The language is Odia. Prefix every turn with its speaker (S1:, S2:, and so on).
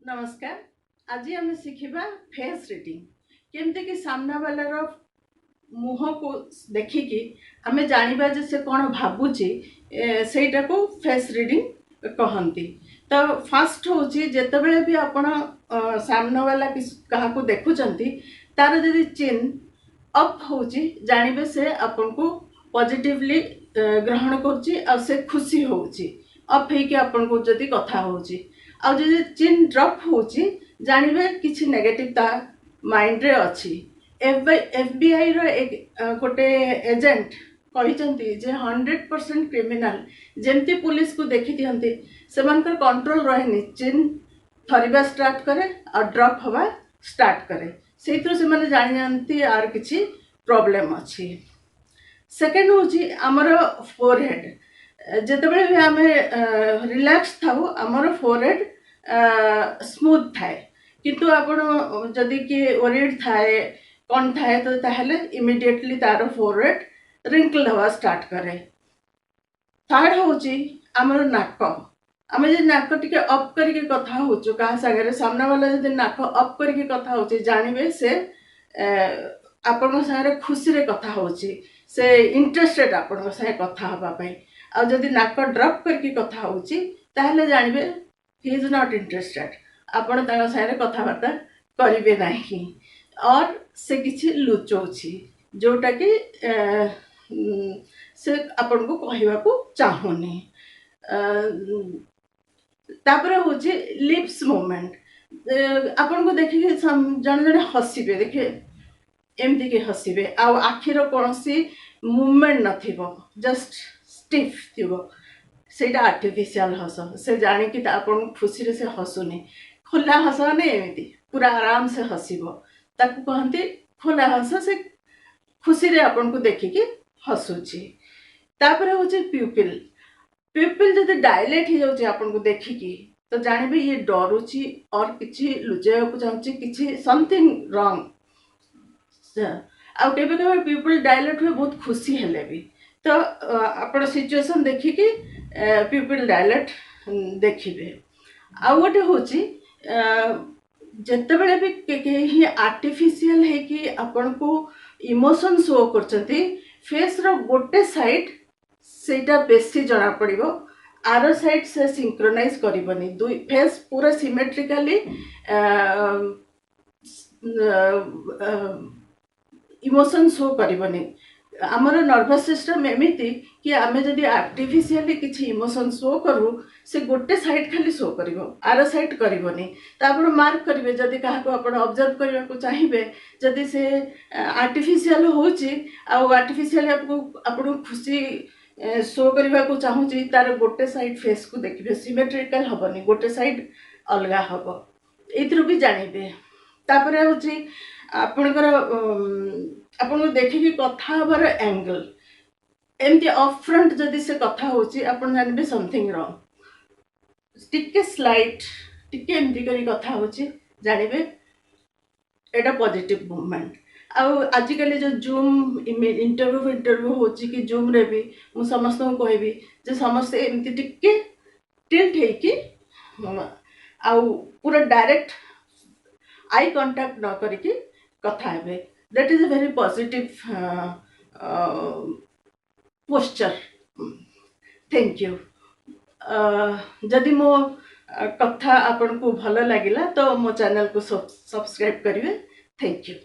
S1: ନମସ୍କାର। ଆଜି ଆମେ ଶିଖିବା ଫେସ୍ ରିଡ଼ିଂ, କେମିତିକି ସାମ୍ନାବାଲାର ମୁହଁକୁ ଦେଖିକି ଆମେ ଜାଣିବା ଯେ ସେ କ'ଣ ଭାବୁଛି। ସେଇଟାକୁ ଫେସ୍ ରିଡ଼ିଂ କହନ୍ତି। ତ ଫାଷ୍ଟ ହେଉଛି, ଯେତେବେଳେ ବି ଆପଣ ସାମ୍ନାବାଲା କାହାକୁ ଦେଖୁଛନ୍ତି, ତାର ଯଦି ଚିନ୍ ଅପ୍ ହେଉଛି, ଜାଣିବେ ସେ ଆପଣଙ୍କୁ ପଜିଟିଭଲି ଗ୍ରହଣ କରୁଛି ଆଉ ସେ ଖୁସି ହେଉଛି, ଅପ୍ ହେଇକି ଆପଣଙ୍କୁ ଯଦି କଥା ହେଉଛି। ଆଉ ଯଦି ଚିନ୍ ଡ୍ରପ୍ ହେଉଛି, ଜାଣିବେ କିଛି ନେଗେଟିଭ୍ ତା ମାଇଣ୍ଡରେ ଅଛି। ଏଫ୍ବିଆଇର ଗୋଟେ ଏଜେଣ୍ଟ କହିଛନ୍ତି ଯେ 100% କ୍ରିମିନାଲ ଯେମିତି ପୁଲିସକୁ ଦେଖିଦିଅନ୍ତି, ସେମାନଙ୍କର କଣ୍ଟ୍ରୋଲ ରହେନି, ଚିନ୍ ଥରିବା ଷ୍ଟାର୍ଟ କରେ ଆଉ ଡ୍ରପ୍ ହେବା ଷ୍ଟାର୍ଟ କରେ। ସେଇଥିରୁ ସେମାନେ ଜାଣିଯାଆନ୍ତି ଆର କିଛି ପ୍ରୋବ୍ଲେମ୍ ଅଛି। ସେକେଣ୍ଡ ହେଉଛି ଆମର ଫୋରହେଡ଼୍। ଯେତେବେଳେ ବି ଆମେ ରିଲାକ୍ସ ଥାଉ, ଆମର ଫୋରହେଡ଼୍ ସ୍ମୁଥ୍ ଥାଏ। କିନ୍ତୁ ଆପଣ ଯଦି କିଏ ୱରିଡ୍ ଥାଏ, କ'ଣ ଥାଏ, ତ ତାହେଲେ ଇମିଡ଼ିଏଟଲି ତାର ଫୋରହେଡ଼୍ ରିଙ୍କଲ୍ ହେବା ଷ୍ଟାର୍ଟ କରେ। ଥାର୍ଡ ହେଉଛି ଆମର ନାକ। ଆମେ ଯଦି ନାକ ଟିକେ ଅପ୍ କରିକି କଥା ହେଉଛୁ କାହା ସାଙ୍ଗରେ, ସାମ୍ନାବାଲା ଯଦି ନାକ ଅପ୍ କରିକି କଥା ହେଉଛି, ଜାଣିବେ ସେ ଆପଣଙ୍କ ସାଙ୍ଗରେ ଖୁସିରେ କଥା ହେଉଛି, ସେ ଇଣ୍ଟରେଷ୍ଟେଡ୍ ଆପଣଙ୍କ ସାଙ୍ଗେ କଥା ହେବା ପାଇଁ। ଆଉ ଯଦି ନାକ ଡ୍ରପ୍ କରିକି କଥା ହେଉଛି, ତାହେଲେ ଜାଣିବେ he is not interested, ଆପଣ ତାଙ୍କ ସାଙ୍ଗରେ କଥାବାର୍ତ୍ତା କରିବେ ନାହିଁ, ଅର୍ ସେ କିଛି ଲୁଚଉଛି, ଯେଉଁଟାକି ସେ ଆପଣଙ୍କୁ କହିବାକୁ ଚାହୁଁନି। ତାପରେ ହେଉଛି ଲିପ୍ସ ମୁଭମେଣ୍ଟ। ଆପଣଙ୍କୁ ଦେଖିକି ଜଣେ ଜଣେ ହସିବେ, ଦେଖିବେ ଏମିତିକି ହସିବେ ଆଉ ଆଖିର କୌଣସି ମୁଭମେଣ୍ଟ ନଥିବ, ଜଷ୍ଟ ଷ୍ଟିଫ୍ ଥିବ। ସେଇଟା ଆର୍ଟିଫିସିଆଲ ହସ। ସେ ଜାଣିକି ଆପଣଙ୍କୁ ଖୁସିରେ ସେ ହସୁନି। ଖୋଲା ହସ ମାନେ ଏମିତି ପୁରା ଆରାମସେ ହସିବ, ତାକୁ କହନ୍ତି ଖୋଲା ହସ। ସେ ଖୁସିରେ ଆପଣଙ୍କୁ ଦେଖିକି ହସୁଛି। ତାପରେ ହେଉଛି ପ୍ୟୁପିଲ୍। ପ୍ୟୁପିଲ୍ ଯଦି ଡାଇଲେଟ୍ ହେଇଯାଉଛି ଆପଣଙ୍କୁ ଦେଖିକି, ତ ଜାଣିବେ ଇଏ ଡରୁଛି ଅର୍ କିଛି ଲୁଚେଇବାକୁ ଚାହୁଁଛି, କିଛି ସମଥିଙ୍ଗ ରଙ୍ଗ। ଆଉ କେବେ କେବେ ପ୍ୟୁପିଲ୍ ଡାଇଲେଟ୍ ହୁଏ ବହୁତ ଖୁସି ହେଲେ ବି। ତ ଆପଣ ସିଚୁଏସନ୍ ଦେଖିକି ପ୍ୟୁପିଲ୍ ଡାଇଲେଟ୍ ଦେଖିବେ। ଆଉ ଗୋଟେ ହେଉଛି, ଯେତେବେଳେ ବି କେହି ଆର୍ଟିଫିସିଆଲ ହେଇକି ଆପଣଙ୍କୁ ଇମୋସନ୍ ଶୋ କରୁଛନ୍ତି, ଫେସ୍ର ଗୋଟେ ସାଇଡ୍ ସେଇଟା ବେଶୀ ଜଣାପଡ଼ିବ, ଆର ସାଇଡ୍ ସେ ସିଙ୍କ୍ରୋନାଇଜ୍ କରିବନି। ଦୁଇ ଫେସ୍ ପୁରା ସିମେଟ୍ରିକାଲି ଇମୋସନ୍ ଶୋ କରିବନି। ଆମର ନର୍ଭସ୍ ସିଷ୍ଟମ୍ ଏମିତି କି ଆମେ ଯଦି ଆର୍ଟିଫିସିଆଲି କିଛି ଇମୋସନ୍ ଶୋ କରୁ, ସେ ଗୋଟେ ସାଇଡ୍ ଖାଲି ଶୋ କରିବ, ଆର ସାଇଡ୍ କରିବନି। ତ ଆପଣ ମାର୍କ କରିବେ, ଯଦି କାହାକୁ ଆପଣ ଅବଜର୍ଭ କରିବାକୁ ଚାହିଁବେ, ଯଦି ସେ ଆର୍ଟିଫିସିଆଲ ହେଉଛି ଆଉ ଆର୍ଟିଫିସିଆଲି ଆପଣଙ୍କୁ ଖୁସି ଶୋ କରିବାକୁ ଚାହୁଁଛି, ତାର ଗୋଟେ ସାଇଡ୍ ଫେସ୍କୁ ଦେଖିବେ ସିମେଟ୍ରିକାଲ ହେବନି, ଗୋଟେ ସାଇଡ୍ ଅଲଗା ହେବ। ଏଇଥିରୁ ବି ଜାଣିବେ। ତାପରେ ହେଉଛି ଆପଣଙ୍କର ଆପଣଙ୍କୁ ଦେଖିକି କଥା ହେବାର ଆଙ୍ଗଲ। ଏମିତି ଅପ୍ ଫ୍ରଣ୍ଟ ଯଦି ସେ କଥା ହେଉଛି, ଆପଣ ଜାଣିବେ ସମଥିଙ୍ଗ ରଙ୍ଗ। ଟିକେ ସ୍ଲାଇଟ୍, ଟିକେ ଏମିତି କରି କଥା ହେଉଛି, ଜାଣିବେ ଏଇଟା ପଜିଟିଭ୍ ମୁଭମେଣ୍ଟ। ଆଉ ଆଜିକାଲି ଯେଉଁ ଜୁମ୍ ଇଣ୍ଟରଭ୍ୟୁ ଫିଣ୍ଟରଭ୍ୟୁ ହେଉଛି କି ଜୁମ୍ରେ ବି, ମୁଁ ସମସ୍ତଙ୍କୁ କହିବି ଯେ ସମସ୍ତେ ଏମିତି ଟିକେ ଟିଲ୍ଟ ହେଇକି ଆଉ ପୁରା ଡାଇରେକ୍ଟ ଆଇ କଣ୍ଟାକ୍ଟ ନ କରିକି କଥା ହେବେ। That is a very positive posture. Thank you. ଯଦି ମୋ କଥା ଆପଣଙ୍କୁ ଭଲ ଲାଗିଲା, ତ ମୋ ଚ୍ୟାନେଲକୁ ସବସ୍କ୍ରାଇବ୍ କରିବେ। Thank you.